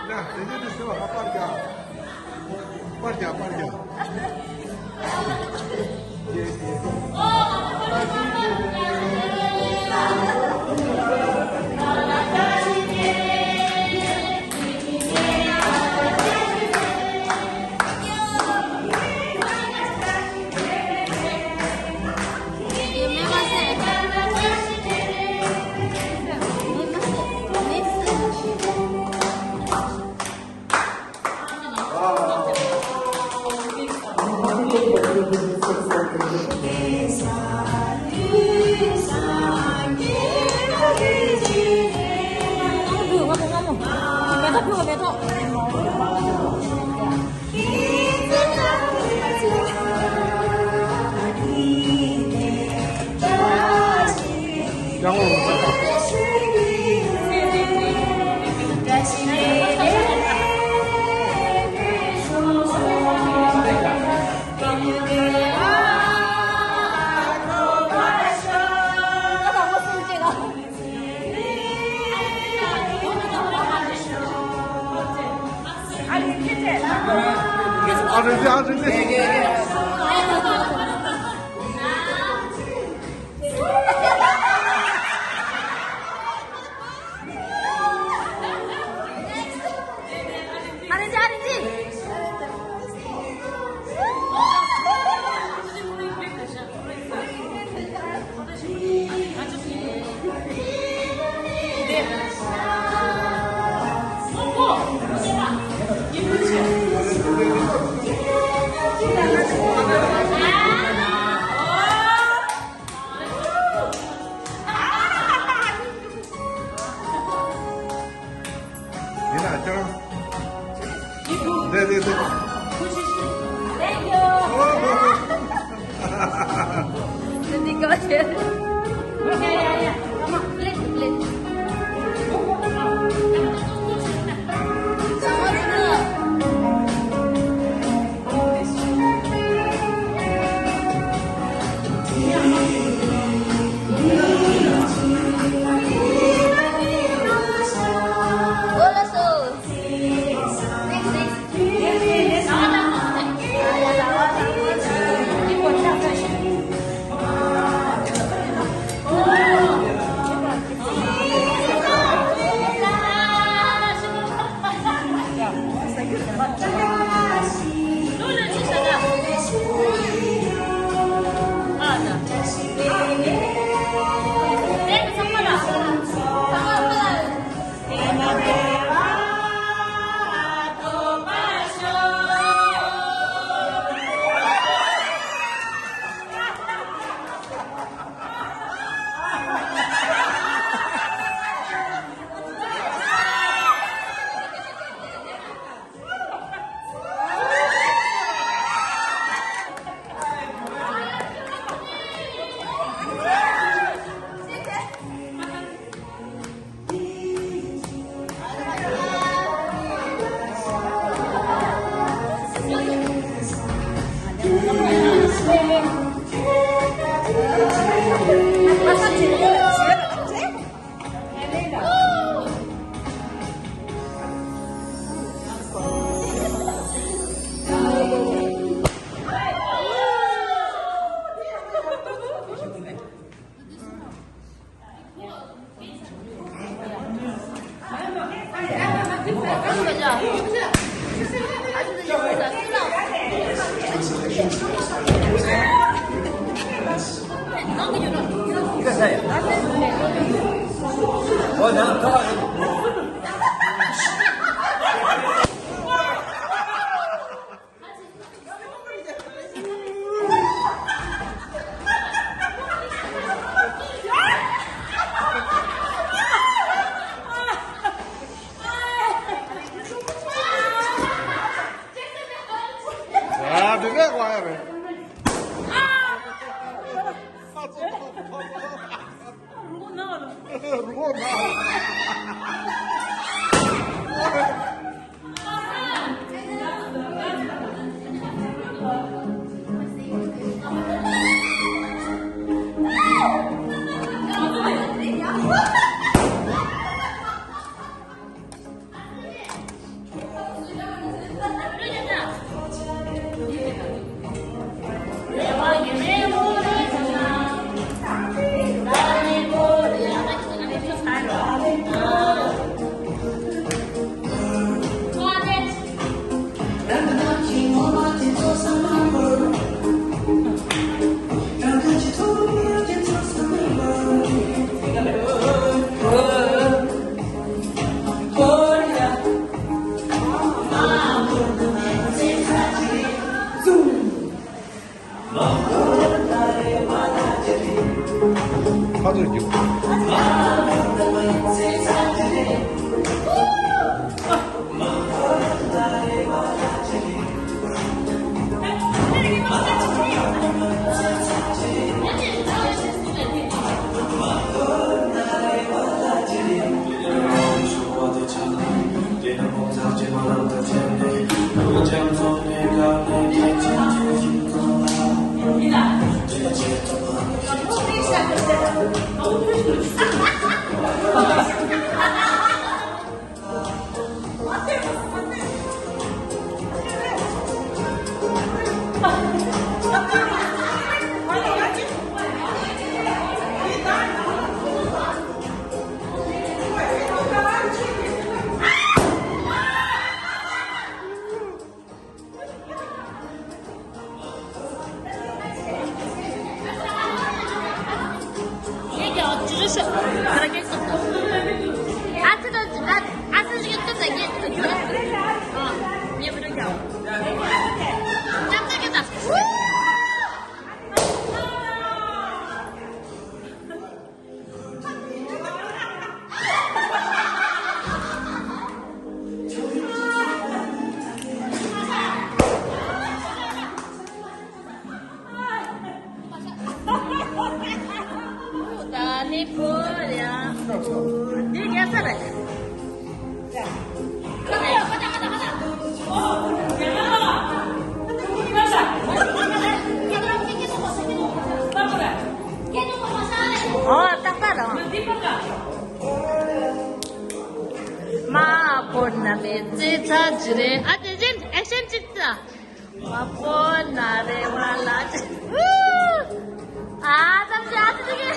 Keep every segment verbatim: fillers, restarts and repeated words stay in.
ཡ། དེ་འདྲ་དེ་ཟེར་བ་ཧ། པར་རྒྱག་པར་རྒྱག་པར་རྒྱག་ཡིན་ན་ཅང་། རེད་རེད་རེད། Thank you. ཁ་ཚོད་རྒྱུག་ད་ནི་བོད་ཡ། འདི་རྒྱལ་ས་རེད། ཨོ་ཏག་ཏག་རང་། མ་བོད་ན་མེད་ཙེ་ཚ་ཇི་རེད། ཨ་དེ་བཞིན་ཨེག་ཤན་གཅིག་ཙམ། མ་བོད་ན་རེ་བ་ལ་ཅི། ཨ་ཙམ་ཅི་ཨ་ཙི་ཅི།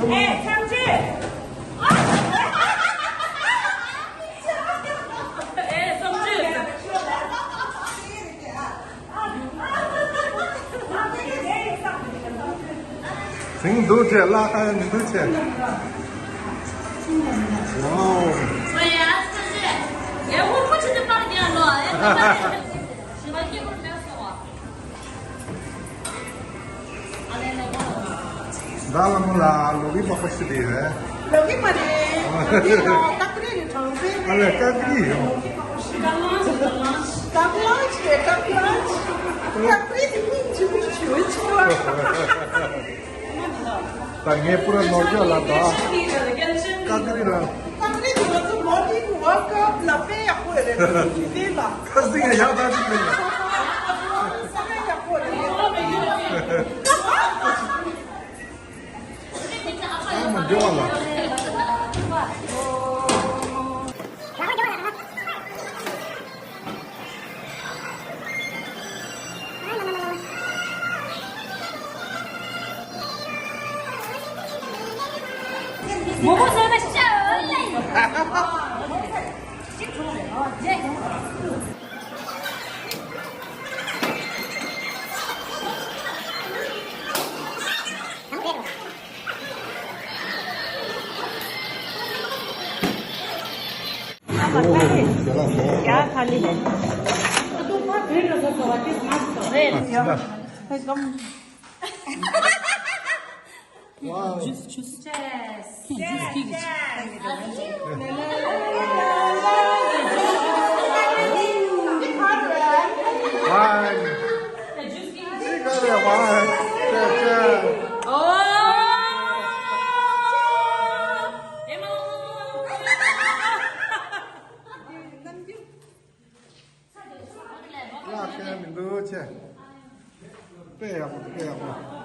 ཨེ་ཚང་ཅེ། ཨེ་ཚང་ཅེ། ཟིང་འདུག་ཅེས་བརླག་ཁ་ཡང་མི་འདུག་ཅེས། ཝའོ། ཨེ་ཚང་ཅེ། ཨེ་ཧུར་ཐག་ཆེ་ནས་པར་རྒྱག་ལོ། ཨེ་ཚང་ཅེ། ཞི་བ་སྐྱིད་པོ་མེད་སོང་བ། ཟླ་ལ་མོ་ལ་ལོ་གི་པགས་པ་ཤི་དེ་རེད། ལོ་གི་མ་རེད། ཨ་རེ། ཀ་ཀི་རི་ཡོད། ཀ་ཀི་རི་ཡོད། ཀ་ཀི་རི་ཡོད། ཀ་ཀི་རི་ཡོད། ཀ་ཀི་རི་དེ་སྙིང་རྗེ་པོ་ཞིག་ཡོད་ཅིག་ལ། ད་ངས་པུ་ར་ནོར་ཇ་ལ་ད། ཀ་ཀི་རི་ལ། ཀ་ཀི་རི་དེ་ང་ཚོ་མོར་ནིང་ཝོག་སྐབས་ལ་དཔེ་ཡག་པོ་རེད་དེ་ལ། ཁ་སིང་ཡག་ད་ཅིག་རེད། ས་ཡག་པོ་རེད། ཨ་མ་འགྲོ་བ་ལ། མོག་མོག་ཟོས་པ་ཤ་ཨོ་ལེ། क्या थाली है? एकदम। Wow. Juice, juice. Juice. Juice. Wine. Wine. Cheers, cheers. Oh. བརླག་མཁན་མི་འདུག་ཅེས། དཔེ་ཡག་པོ་འདུག་དཔེ་ཡག་པོ།